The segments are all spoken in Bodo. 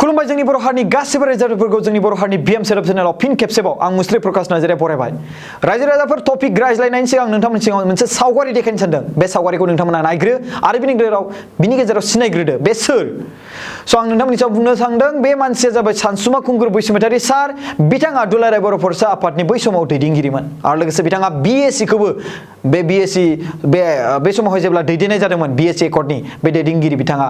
खुलुमबाय जोंनि बर' हारिनि गासिबो रायजोफोरखौ जोंनि बर' हारिनि बिएम सेटअप चेनेलाव फिन खेबसेबाव आं मुस्रि प्रकाश नार्जारिया बरायबाय। रायजो राजाफोर टपिक रायज्लायनायनि सिगां नोंथांमोननि सिगाङाव मोनसे सावगारि देखायनो सानदों। बे सावगारिखौ नोंथांमोना नायग्रो आरो बिनि गेजेराव सिनायग्रोदो बे सोर। स' आं नोंथांमोननि सायाव बुंनो सानदों बे मानसिया जाबाय सानसुमा खुंगुर बैसोमुतियारि सार। बिथाङा दुलाराय बर' फरायसा आफादनि बै समाव दैदेनगिरिमोन आरो लोगोसे बिथाङा बिएससि खौबो बे समावहाय जेब्ला दैदेननाय जादोंमोन बिएससि एकर्डनि बे दैदेनगिरि बिथाङा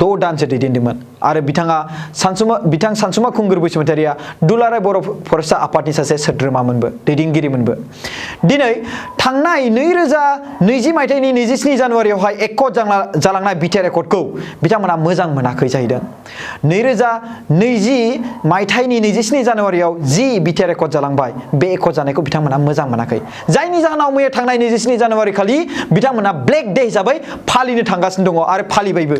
6 दानसो दैदेनदोंमोन आरो बिथां सानसुमा खुंगुर बैसोमुतियारिया दुलाराय बर' फरायसा आफादनि सासे सोद्रोमामोनबो दैदेनगिरिमोनबो। दिनै थांनाय 2020 मायथाइनि 27 जानुवारियावहाय एकर्ड जालांनाय बिटिआर एकर्डखौ बिथांमोना मोजां मोनाखै जाहैदों। 2020 मायथाइनि 27 जानुवारियाव जि बिटिआर एकर्ड जालांबाय बे एकर्ड जानायखौ बिथांमोना मोजां मोनाखै। जायनि जाहोनाव मैया थांनाय 27 जानुवारि खालि बिथांमोना ब्लेक डे हिसाबै फालिनो थांगासिनो दङ आरो फालिबायबो।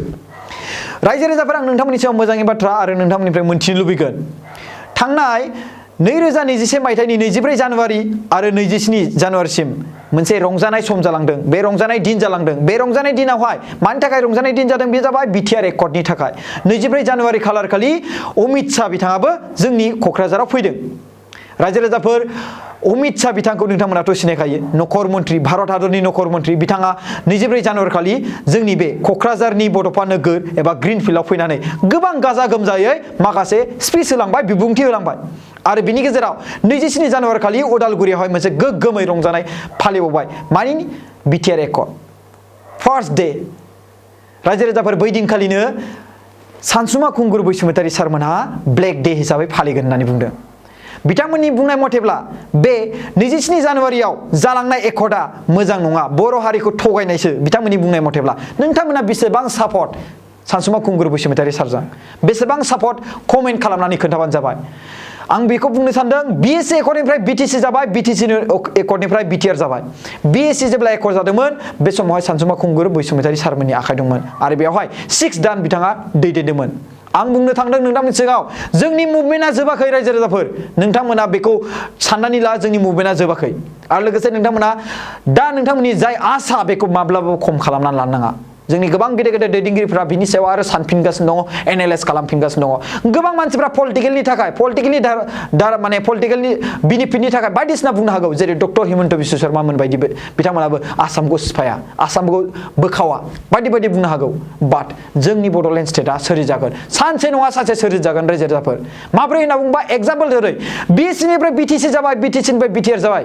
रायजो राजाफोर आं नोंथांमोननि सायाव मोजाङै बाथ्रा आरो नोंथांमोननिफ्राय मोनथिनो लुबैगोन। थांनाय 2021 मायथाइनि 24 जानुवारि आरो 27 जानुवारिसिम मोनसे रंजानाय सम जालांदों। बे रंजानाय दिन जालांदों। बे रंजानाय दिनावहाय मानि थाखाय रंजानाय दिन जादों बे जाबाय बिटिआर एकर्डनि थाखाय। 24 जानुवारि खालार खालि अमित शाह बिथाङाबो जोंनि क'क्राझाराव फैदों। रायजो राजाफोर अमित शाह बिथांखौ नोंथांमोनाथ' सिनायखायो। नखर मन्त्रि, भारत हादरनि नखर मन्त्रि बिथाङा 24 जानुवारि खालि जोंनि बे क'क्राझारनि बड'फा नोगोर एबा ग्रिनफिल्डआव फैनानै गोबां गाजा गोमजायै माखासे स्पिच होलांबाय, बिबुंथि होलांबाय आरो बिनि गेजेराव 27 जानुवारि खालि उदालगुरियावहाय मोनसे गोग्गोमै रंजानाय फालिबावबाय। मानि बिटिआर एकर्ड फार्स्ट डे। रायजो राजाफोर बै दिनखालिनो सानसुमा खुंगुर बैसोमुतियारि सारमोनहा ब्लेक डे हिसाबै फालिगोन होननानै बुंदों। बिथांमोननि बुंनाय मथेब्ला बे 27 जानुवारियाव जालांनाय एकर्डआ मोजां नङा, बर' हारिखौ थगायनायसो बिथांमोननि बुंनाय मथेब्ला। नोंथांमोना बेसेबां सापर्ट सानसुमा खुंगुर बैसोमुतियारि सारजों बेसेबां सापर्ट कमेन्ट खालामनानै खोन्थाबानो जाबाय। आं बेखौ बुंनो सानदों बिएससि एकर्डनिफ्राय बिटिसि जाबाय, बिटिसि एकर्डनिफ्राय बिटिआर जाबाय। बिएससि जेब्ला एकर्ड जादोंमोन बे समावहाय सानसुमा खुंगुर बैसोमुतियारि सारमोननि आखाइ दंमोन आरो बेवहाय 6 दान बिथाङा दैदेनदोंमोन। आं बुंनो थांदों नोंथांमोननि सिगाङाव जोंनि मुभमेन्टआ जोबाखै रायजो राजाफोर। नोंथांमोना बेखौ साननानै ला जोंनि मुभमेन्टआ जोबाखै आरो लोगोसे नोंथांमोना दा नोंथांमोननि जाय आसा बेखौ माब्लाबाबो खम खालामनानै लानो नाङा। जोंनि गोबां गेदेर गेदेर दैदेनगिरिफ्रा बिनि सायाव आरो सानफिनगासिनो दङ, एनालाइज खालामफिनगासिनो दङ। गोबां मानसिफ्रा पलिटिकेलनि बेनिफिटनि थाखाय बायदिसिना बुंनो हागौ, जेरै डक्टर हिमन्त बिश्व शर्मामोन बायदि बिथांमोनाबो आसामखौ सिफाया, आसामखौ बोखावा बायदि बायदि बुंनो हागौ। बाट जोंनि बड'लेण्ड स्टेटआ सोरजिजागोन, सानसे नङा सानसे सोरजिजागोन रायजो राजाफोर। माब्रै होनना बुंबा एग्जाम्पल जेरै बिएससिनिफ्राय बिटिसि जाबाय, बिटिसिनिफ्राय बिटिआर जाबाय।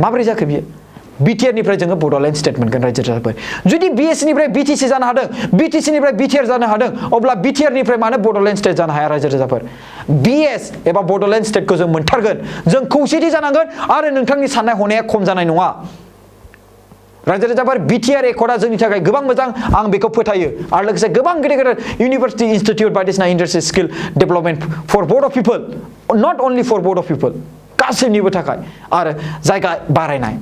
माब्रै जाखो बियो? बिटिआरनिफ्राय जोङो बड'लेण्ड स्टेट मोनगोन रायजो राजाफोर। जुदि बिएससिनिफ्राय बिटिसि जानो हादों, बिटिसिनिफ्राय बिटिआर जानो हादों, अब्ला बिटिआरनिफ्राय मानो बड'लेण्ड स्टेट जानो हाया रायजो राजाफोर? बिएस एबा बड'लेण्ड स्टेटखौ जों मोनथारगोन। जों खौसेथि जानांगोन आरो नोंथांनि साननाय हनाया खम जानाय नङा। रायजो राजाफोर बिटिआर एकर्डआ जोंनि थाखाय गोबां मोजां, आं बेखौ फोथायो आरो लोगोसे गोबां गेदेर गेदेर इउनिभारसिटि इनस्टिट्युट बायदिसिना इन्डास्ट्रि स्किल डेभेलपमेन्ट फर बड' पिपल, नट अनलि फर बड' पिपल, गासैनिबो थाखाय आरो जायगा बारायनाय।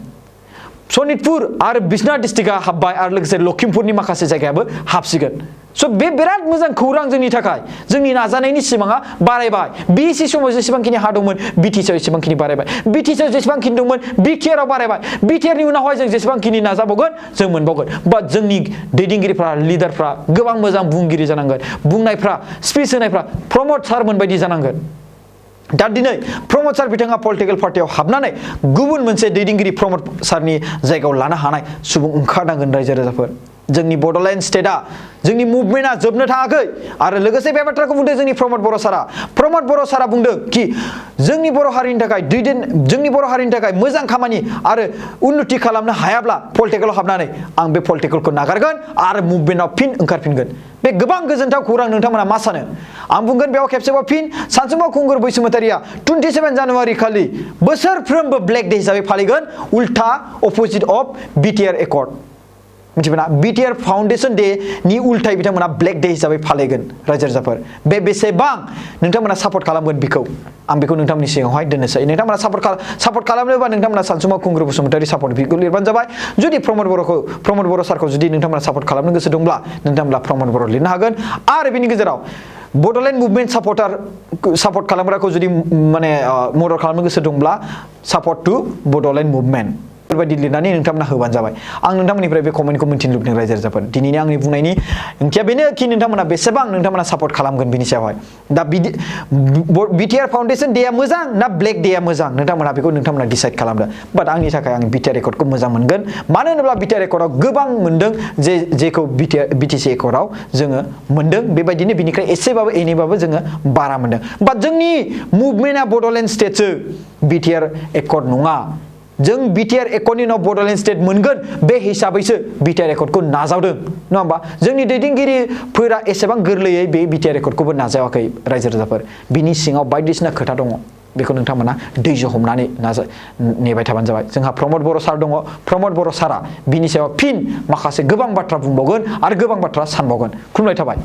सनितपुर आरो बिश्वनाथ डिस्ट्रिक्टआ हाबबाय आरो लोगोसे लखिमपुरनि माखासे जायगायाबो हाबसिगोन। स' बे बिराद मोजां खौरां जोंनि थाखाय। जोंनि नाजानायनि सिमाङा बारायबाय। बिएससि समाव जेसेबांखिनि हा दंमोन बिटिसिआव एसेबांखिनि बारायबाय, बिटिसिआव जेसेबांखिनि दंमोन बिटिआरआव बारायबाय, बिटिआरनि उनावहाय जों जेसेबांखिनि नाजाबावगोन जों मोनबावगोन। बाट जोंनि दैदेनगिरिफ्रा, लिडारफ्रा गोबां मोजां बुंगिरि जानांगोन, बुंनायफ्रा, स्पिच होनायफ्रा प्रमद सारमोन बायदि जानांगोन। दा दिनै प्रमद सार बिथाङा पलिटिकेल पार्टियाव हाबनानै गुबुन मोनसे दैदेनगिरि प्रमद सारनि जायगायाव लानो हानाय सुबुं ओंखारनांगोन रायजो राजाफोर। जोंनि बड'लेण्ड स्टेटआ, जोंनि मुभमेन्टआ जोबनो थाङाखै आरो लोगोसे बे बाथ्राखौ बुंदों जोंनि प्रमद बर' सारा। प्रमद बर' सारा बुंदों कि जोंनि बर' हारिनि थाखाय मोजां खामानि आरो उन्नति खालामनो हायाब्ला पलिटिकेलाव हाबनानै आं बे पलिटिकेलखौ नागारगोन आरो मुभमेन्टआव फिन ओंखारफिनगोन। बे गोबां गोजोनथाव खौरां। नोंथांमोना मा सानो? आं बुंगोन बेयाव खेबसेबाव फिन सानसुमा खुंगुर बैसोमुतियारिया 27 जानुवारि खालि बोसोरफ्रोमबो ब्लेक डे हिसाबै फालिगोन, उल्था अपोजिट अफ बिटिआर एकर्ड। मिथिबायना? बिटिआर फाउन्डेसन डे नि उल्थायै बिथांमोना ब्लेक डे हिसाबै फालिगोन रायजो राजाफोर। बेसेबां नोंथांमोना सापर्ट खालामगोन बेखौ आं बेखौ नोंथांमोननि सिगाङावहाय दोननोसै। नोंथांमोना सापर्ट खालामनोबा नोंथांमोना सानसुमा खुंगुर बैसोमुतियारि सापर्ट बेखौ लिरबानो जाबाय। जुदि प्रमद बर' सारखौ जुदि नोंथांमोना सापर्ट खालामनो गोसो दंब्ला नोंथांमोना प्रमद बर' लिरनो हागोन। आरो बेनि गेजेराव बड'लेण्ड मुभमेन्ट सापर्ट खालामग्राखौ जुदि मदद खालामनो गोसो दंब्ला सापर्ट टु बड'लेण्ड मुभमेन्ट। बेबायदि लिरनानै नोंथांमोना होबानो जाबाय आं नोंथांमोननिफ्राय बे कमेन्टखौ मोनथिनो लुबैदों रायजो राजाफोर दिनैनि आंनि बुंनायनि ओंथिया बेनो कि नोंथांमोना बेसेबां नोंथांमोना सापर्ट खालामगोन बिनि सायावहाय दा बिटिआर फाउन्डेसन डेया मोजां ना ब्लेक डेया मोजां नोंथांमोना बेखौ नोंथांमोना डिसाइड खालामदो बाट आंनि थाखाय आं बिटिआर एकर्डखौ मोजां मोनगोन मानो होनोब्ला बिटिआर एकर्डआव गोबां मोनदों जेखौ बिटिसि एकर्डआव जोङो मोनदों बेबायदिनो बिनिफ्राय एसेबाबो एनैबाबो जोङो बारा मोनदों बाट जोंनि मुभमेन्टआ बड'लेण्ड स्टेटसो बिटिआर एकर्ड नङा जों बिटिआर एकर्डनि उनाव बड'लेण्ड स्टेट मोनगोन बे हिसाबैसो बिटिआर एकर्डखौ नाजावदों नङा होमबा जोंनि दैदेनगिरिफोरा एसेबां गोरलैयै बे बिटिआर एकर्डखौबो नाजावाखै रायजो राजाफोर बिनि सिङाव बायदिसिना खोथा दङ बेखौ नोंथांमोना दैजों हमनानै नेबाय थाबानो जाबाय जोंहा प्रमद बर' सार दङ प्रमद बर' सारा बिनि सायाव फिन माखासे गोबां बाथ्रा बुंबावगोन आरो गोबां बाथ्रा सानबावगोन खुलुमनाय थाबाय